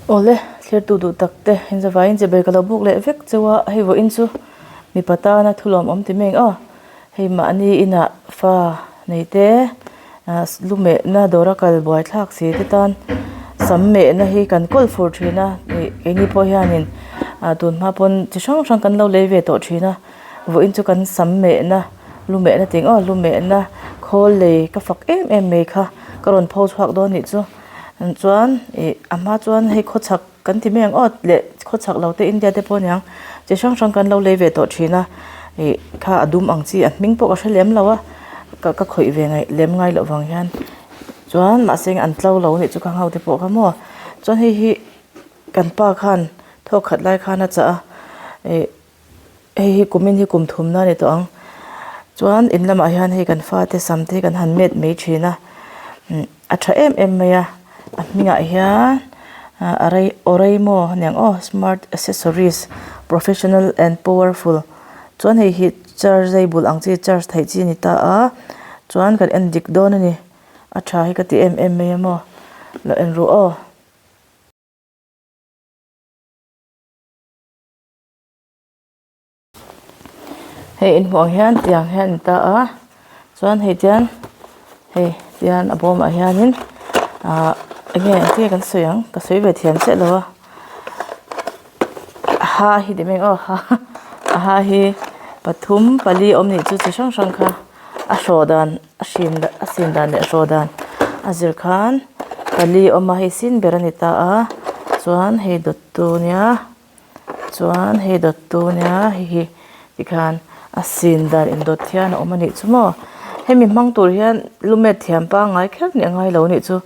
Awle thlir tu duh tak te inzavaiin chibai ka lo buk leh vek cheu a hei vawiin chu mipa tana thu lawmawm ti mai ang aw hei mahni inah fa nei te ah lu mehna dawra kal buai thlak si te tan sam mehna hi kan kawl fur thin a ih keini pawh hianin ah tun hma pawn chi hrang hrang kan lo lei ve tawh thin a vawiin chu kan sam mehna lu mehna tih ang aw lu mehna khawl lei ka fak em em mai kha ka rawn pho chhuak dawn anih chu. Chuan ih a hma chuan hei khawchhak kan ti mai ang aw leh khawchhak lo te India te pawh a niang chi hrang hrang kan lo lei ve tawh thin a ih kha a dum ang chi a hming pawh ka hre lem lo a ka ka khawih ve ngaih lem ngai loh vang hian chuan mahse an tlo lo anih chu khang ho te pawh kha maw chuan hei hi kan pa khan thawk khat lai khan a chah a ih. Hei hi kumin hi kum thumna a ni tawh ang chuan in lamah hian hei kan fate sam te hi kan han met mai thin a umm a tha em em mai a a hmingah hian ah a rei oraimo a niang aw smart accessories professional and powerful chuan hei hi chargeable ang chi charge theih chi a ni ta a chuan kan en dik dawn a ni a tha hi ka ti em em mai a maw lo en ru aw. Hei inhmuh ang hian tiang hian an ta a chuan hei tian hei tian a bawmah hianin ahh enge engtin nge kan sawi ang ka sawi ve thiam chiah lo a a ha hi ti mai ang aw ha a ha hi pathum pali awm nih chu chi hrang hrang kha a hrawh dan a hrin a sin dan leh a hrawh dan a zir khan pali awm a hei sin ber a ni ta a chuan hei dawttu nia. Chuan hei dawttu nia hei hi tikhan a sin dan indawt hian a awm a nih chu maw hemi hmang tur hian lu met thiam pangngai kher nih a ngai lo a nih chu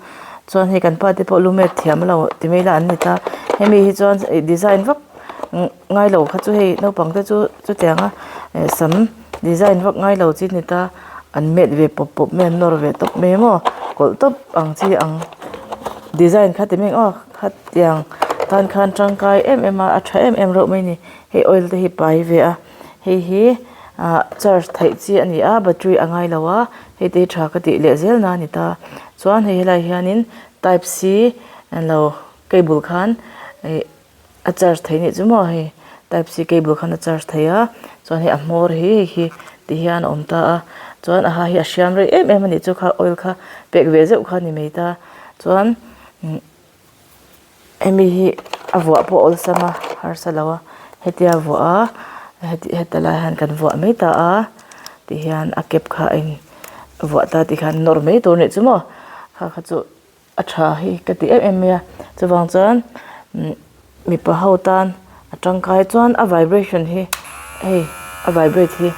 chuan hei kan pa te pawh lu met thiam lo ti mai la an ni ta hemi hi chuan ih design vak ngai lo kha chu hei naupang te chu chutiang a sam design vak ngai lo chi a ni ta an met ve pawp pawp mai an nawr ve tawp mai maw kawlh tawp ang chi ang design kha ti mai ang aw. Khatiang tan khan tangkai em em a a tha em em reuh mai a ni hei oil te hi pai ve a hei hi ah charge theih chi a ni a battery a ngai lo a hei te hi tha ka tih leh zel na a ni ta chuan hei helaiah hianin type c lo cable khan ih a charge theih anih chu maw hei type c cable khan a charge thei a chuan hei a hmawr hi hei hi ti hian a awm ta a chuan a ha hi a hriam rei em em a nih chu kha oil kha pek ve zeuh kha a ni mai ta chuan. Hemi hi a vuah pawh a awlsam a harsa lo a hetia vuah a heti heta lai hian kan vuah mai ta a tihian a cap kha a in vuah ta tikhan nawr mai tur a nih chu maw kha kha chu a tha hi ka ti em em mai a chuvang chuan mipa ho tan a tangkai chuan a vibration hi hei a vibrate hi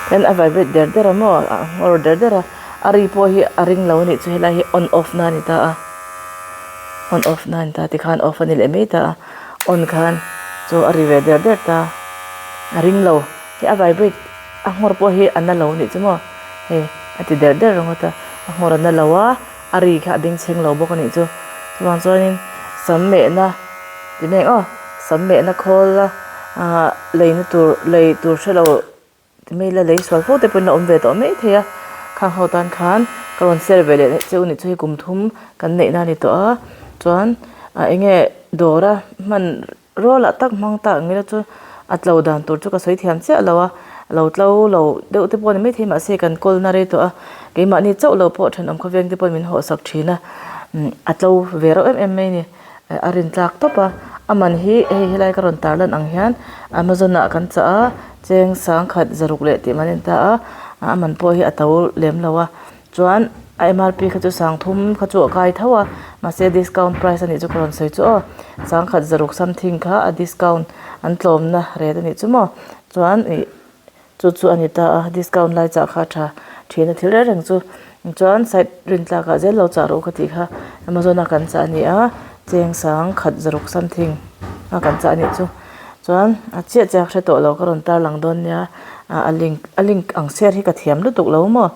hian a vibrate der der a maw a nghawr der der a a ri pawh hi a ring lo a nih chu helai hi on off na a ni ta a on off na a ni ta tikhan off a ni leh mai ta a on khan chu a ri ve der der ta a ring lo hei a vibrate a nghawr pawh hi a na lo a nih chu maw hei a ti der der ringawt a a nghawr a na lo a. A ri kha a bengchheng lo bawk a nih chu chuvang chuanin sam mehna ti mai ang aw sam mehna khawl a ahh leina tur lei tur hre lo ti mai ila lei sual fo te pawhin a awm ve tawh mai thei a khang ho tan khan ka rawn share ve leh cheu a nih chu hei kum thum kan neihna a ni tawh a chuan ah eng nge dawr a hman Rual ah tak hmang tak ang ila chu a tlo dan tur chu ka sawi thiam chiah lo a, lo tlo lo deuh te pawh a ni maithei mahse kan kawl na rei tawh a, keimahni chauh lo pawh thenawm khawveng te pawhin min hawh sak thin a, a tlo ve reuh em em mai a ni, a rin tlak tawp a, a man hi hei helai ka rawn tar lan ang hian amazon ah kan chah a, cheng sangkhat zaruk leh tih man a ni ta a, a man pawh hi a to lem lo a. Chuan a MRP kha chu sangthum kha chu a kai tho a mahse discount price a nih chu ka rawn sawi chu aw sangkhat zaruk something kha a discount an tlawmna rate a nih chu maw chuan ih chu chu a ni ta a discount lai chah kha a tha thin a thil reng reng chu chuan side rin tlak ah zel lo chah rawh ka tih kha amazon a kan chah a ni a cheng sangkhat zaruk something a kan chah a nih chu chuan a chiah chiah hre tawh lo ka rawn tarlang dawn nia a link a link ang share hi ka thiam lutuk lo maw.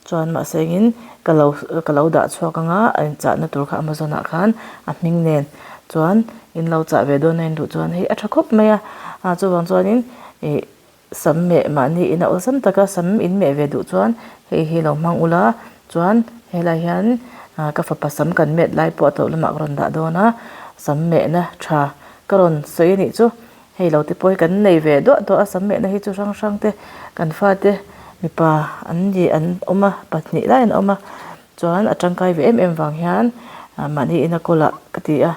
Chuan mahse engin ka lo ka lo dah chhuak anga a inchahna tur kha amazon ah khan a hming nen chuan in lo chah ve dawn a in duh chuan hei a tha khawp mai a ah chuvang chuanin ih sam meh mahni in a awlsam taka sam in meh ve duh chuan hei hi lo hmang ula chuan helai hian. Ka fapa sam kan met lai pawh a tawp lamah ka rawn dah dawn a, sam mehna tha ka rawn sawi a nih chu. Hei lo te pawh hi kan nei ve duah duah a, sam mehna hi chu hrang hrang te kan fate mipa an ni an awm a, pahnih lai an awm a, chuan a tangkai ve em em vang hian mahni ina kawlah ka ti a,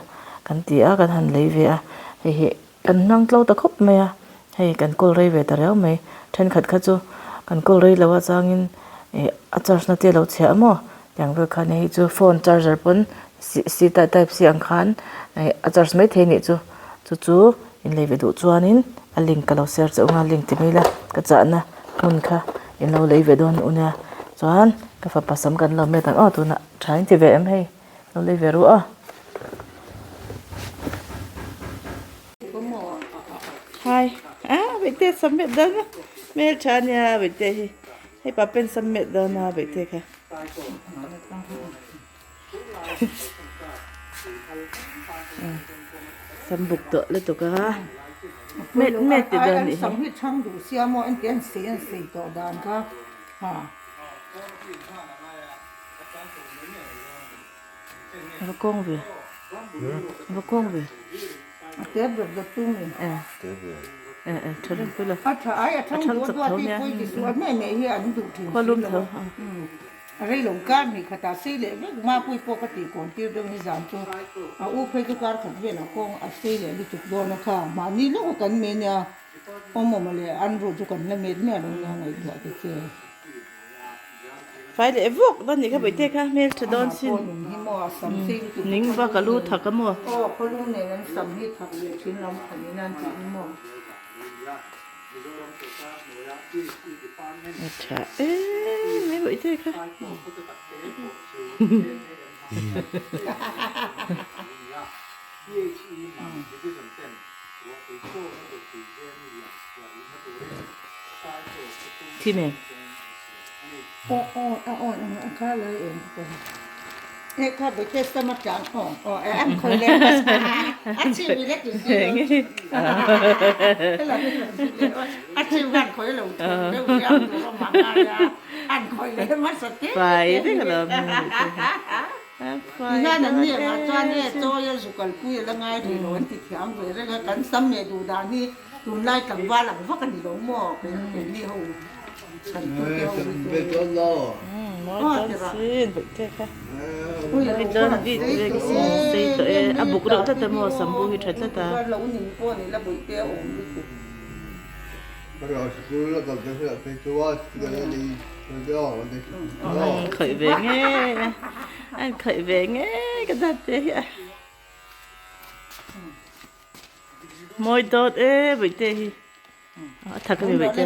kan ti a kan han lei ve a, hei hi kan hmang tlo ta khawp mai a, hei kan kawl rei ve ta riau mai, thenkhat kha chu kan kawl rei lo a changin ih a charge na te a lo chhia a maw tiang vel khan hei chu phone charger pawn c type c ang khan ih a charge mai thei a nih chu chu chu in lei ve duh chuanin a link ka lo share che ung a link ti mai ila ka chahna hmun kha in lo lei ve dawn u nia chuan ka fapa sam kan lo met ang aw tunah tha in ti ve em hei lo lei ve ru a. Hai ah Baihte sam met dawn a hmeltha ania Baihte hi hei pa pen sam met dawn a Baihte kha. Sam buk tawh lutuk a met met ti dawn nih hi. Sam hi chhang duh sia maw engti an sei an sei tawh dan kha ha. Va kawng ve va kawng ve. A te ber ber tu nge. E e tha reng pui lo. A tha ai a thang duah duah ti pui ti suh a hmeh meh hi an duh thin si lo a. A rei lo kar hnih khat ah sei leh vek mapui pawh ka tih kawn tir deuh ni zan chu a u phei chu kar khat velah kawng a sei leh lutuk dawn a kha mahni lawk a kan me nia awm awm leh an ruh chu kan la met miah lo nia ngaihtuah te che. Fai leh vawk dawn nih kha bawihte kha hmel tha dawn sin ning vak a lu thak a maw. Aw khawlum nen an sam hi thak leh thin lam khan in an tih hi maw. A tha em mai bawihte kha. Thi nen. Aw aw a aw ang a kha lai em ka he kha bete sama tlang aw aw e an khoi le a chi mi le ti si lo a chi van khoi lo thu deuh riam tu ro ma nga ya an khoi le ma sa te Fai vek a lo Tihian an nih angah chuan e chawi a zuk kalpui a la ngai rih lo an ti thiam ve reng a, kan sam leh duh dan hi tunlai tlangval ang vak a ni lo maw keini ho chhan tu te ho hi chu Mawi dawn sin mawi dawn bik vek sin sei tawh e a buk reuh tlat a maw sambu hi tha tlat a. Khawih ve ngei a an khawih ve ngei ka dat te hi a mawi dawt e bawihte hi a thak a ni bawihte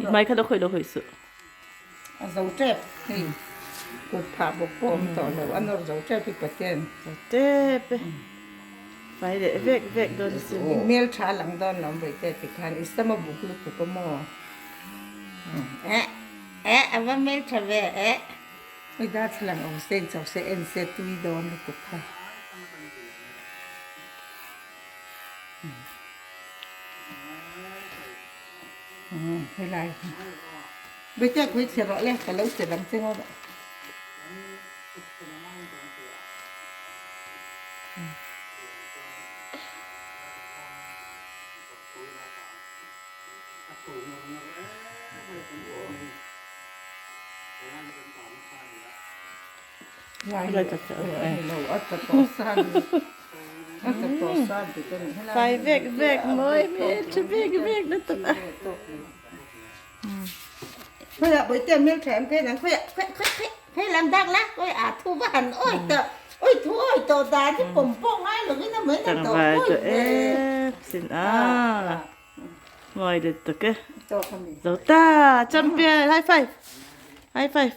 i hmai kha lo khawih lo khawih suh. A zo tep hei kut phah bawk pawh awm tawh lo a nawr zo tep hi Pathian. Zo tep e fai leh vek vek dawn sin. I hmel tha lang dawn lo Bawihte ti khan i sama buk lutuk a maw eh eh a va hmel tha ve eh. I darthlalang awm se in cho se en se tui dawn lutuk kha. Helai hi Bawihte khawi chhe rawh le ka lo che dang che ngawt a. Fai vek vek mawi hmel tha vek vek lutuk a. Tlangval tawh em sin a mawi lutuk e. Zo ta champion high five high five.